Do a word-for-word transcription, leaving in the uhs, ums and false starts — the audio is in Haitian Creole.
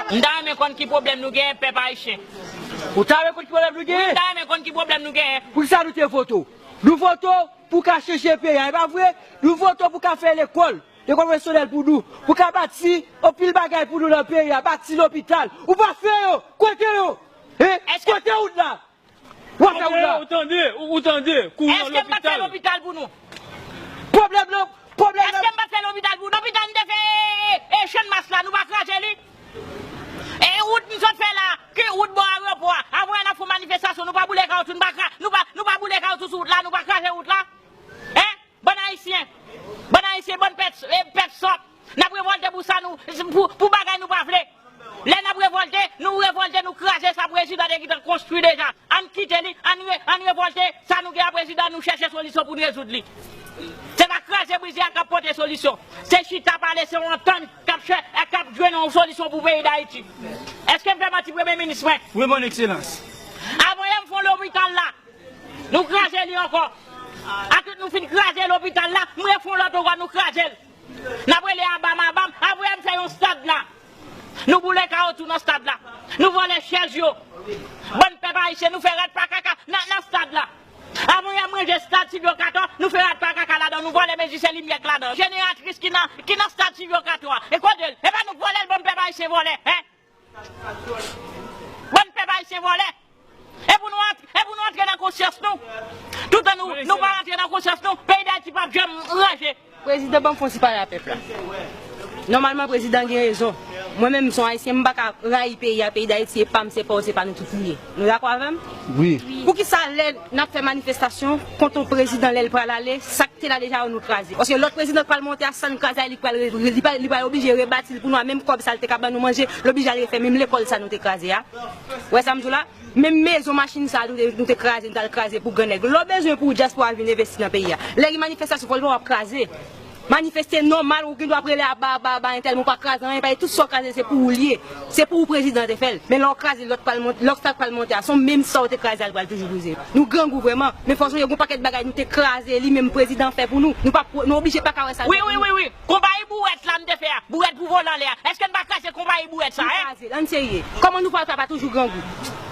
M ta renmen konn ki pwoblèm nou genyen, pèp ayisyen. Ou ta renmen konn ki pwoblèm nou genyen? Wi, m ta renmen konn ki pwoblèm nou genyen. Poukisa nou te vote w? Nou vote w pou ka chanje peyi a, e pa vre? Nou vote w pou ka fè lekòl, lekòl pwofesyonèl pou nou, pou ka bati anpil bagay pou nou nan peyi a, bati lopital. Ou pa fè yo! Kote yo? Hein? Èske Kote wout la? W ap fè wout la. Ou tande, ou, ou tande, kouran lopital. Èske m pa t fè lopital pou nou? Pwoblèm nan, pwoblèm nan. Èske m pa t fè lopital pou nou? Lopital m te fè, e, e, e, Channmas la, nou pa kraze li? E wout m sot fè la, ki wout bò ayewopò a, apre n ap fè manifestasyon, nou pa boule kawoutchou, nou pa kra-, nou pa, nou pa boule kawoutchou sou wout la, nou pa kraze wout la? Hein? Bann ayisyen, bann ayisyen, bann pèp, eh, pèp sòt. N ap revòlte pou sa nou, pou, pou bagay nou pa vle. Lè n ap revòlte, nou revòlte, nou kraze sa prezidan te gentan konstwi deja. Ann kite li, ann re-, ann revòlte, sa nou gen a prezidan, nou chèche solisyon pou n rezoud li. Se pa kraze brize a k ap pote solisyon. Se chita pale, se yon antant k ap chè-, k ap jwenn yon solisyon pou peyi Dayiti. Èske m fè manti, Premye Minis mwen? Wi, mon ekselans. Avan yè m fè yon lopital la, nou kraze li ankò. Atout nou fin kraze lopital la, m refè yon lòt ankò, nou kraze l. N ap rele abam, abam, apre m fè yon stad la. Nou boule kawoutchou nan stad la. Nou vòlè chèz yo. Bann pèp ayisyen, nou fè rad pa kaka nan, nan stad la. Avan yè m ranje stad Silvyo Katò, nou fè rad pa kaka ladan, nou vòlè mezi se limyè k ladan. Jeneratris ki nan, ki nan stad Silvyo Katò a. E kote l? E pa nou k vòlè l, bann pèp ayisyen vòlè, hein? Bann pèp ayisyen vòlè. E pou nou ant-, e pou nou antre nan konsyans nou. Toutan nou, nou pa antre nan konsyans nou, peyi Dayiti p ap janm ranje. Prezidan, ban m fè yon ti pale a pèp la. Nòmalman, prezidan gen rezon. Mwen menm, m se yon ayisyen, m pa ka rayi peyi a, peyi Dayiti, se pa m, se pa w, se pa nou tout li ye. Nou dakò avè m? Wi. Poukisa lè n ap fè manifestasyon kont yon prezidan, lè l pral ale, sa k te la deja yo nou kraze? Paske lòt prezidan k pral monte a, sa n kraze a, li pral re-, li pral, li pral oblije rebati l pou nou a, menm kòb sa l te ka ban nou manje, l oblije al refè menm lekòl sa nou te kraze a. Ou wè sa m di w la? Menm mezon, machin sa nou te, nou te kraze, nou t al kraze pou grannèg. Lè w bezwen pou dyaspora vin envesti nan peyi a. Lè gen manifestasyon, fò l pa w ap kraze. Manifeste nòmal, ou gen dwa ap rele aba, aba, aba, entèl, men w pa kraze anyen, paske tout sa w kraze, se pou ou l ye. Se pou ou prezidan te fè l. Men lè w kraze, lòt pral mont-, lòt sa k pral monte a, se menm sa w te kraze a, l pral toujou brize. Nou grangou vrèman. Men fò sonje, gen yon pakèt bagay nou te kraze, li menm prezidan fè pou nou. Nou pa, nou oblije pa ka wè sa l fè pou nou. Wi, wi, wi, wi. Konpayi bouwèt la m te fè a, bouwèt pou vole anlè a. Èske n pa kraze konpayi bouwèt sa, hein? Nou kraze l, ann serye. Kòman nou pral fè pa toujou grangou?